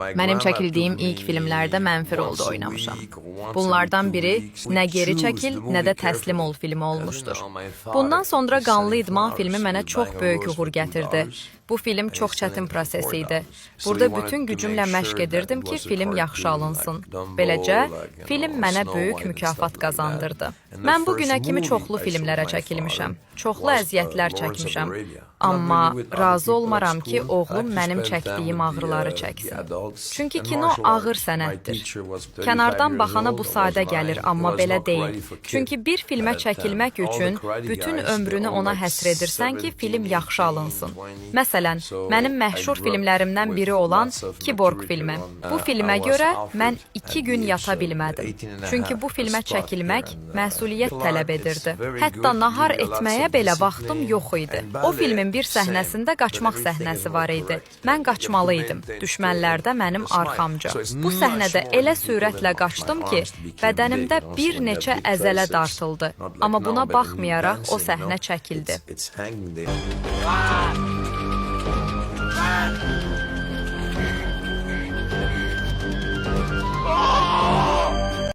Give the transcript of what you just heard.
Mənim çəkildiyim ilk filmlərdə mənfi rolda oynamışam. Bunlardan biri Nə geri çəkil, nə də təslim ol filmi olmuşdur. Bundan sonra Qanlı İdman filmi mənə çox böyük uğur gətirdi. Bu film çox çətin proses idi. Burada bütün gücümlə məşq edirdim ki, film yaxşı alınsın. Beləcə, film mənə böyük mükafat qazandırdı. Mən bu günə kimi çoxlu filmlərə çəkilmişəm. Çoxlu əziyyətlər çəkmişəm. Amma razı olmaram ki, oğlum mənim çəkdiyim ağrıları çəksin. Çünki kino ağır sənətdir. Kənardan baxana bu sadə gəlir, amma belə deyil. Çünki bir filmə çəkilmək üçün bütün ömrünü ona həsr edirsən ki, film yaxşı alınsın. Məsələn, mənim məşhur filmlərimdən biri olan Kiborg filmi. Bu filmə görə mən 2 gün yata bilmədim. Çünki bu filmə çəkilmək məsuliyyət tələb edirdi. Hətta nahar etməyə belə vaxtım yox idi. O filmin bir səhnəsində qaçmaq səhnəsi var idi. Mən qaçmalı idim. Düşmənlər də mənim arxamca. Bu səhnədə elə sürətlə qaçdım ki, bədənimdə bir neçə əzələ dartıldı. Amma buna baxmayaraq o səhnə çəkildi.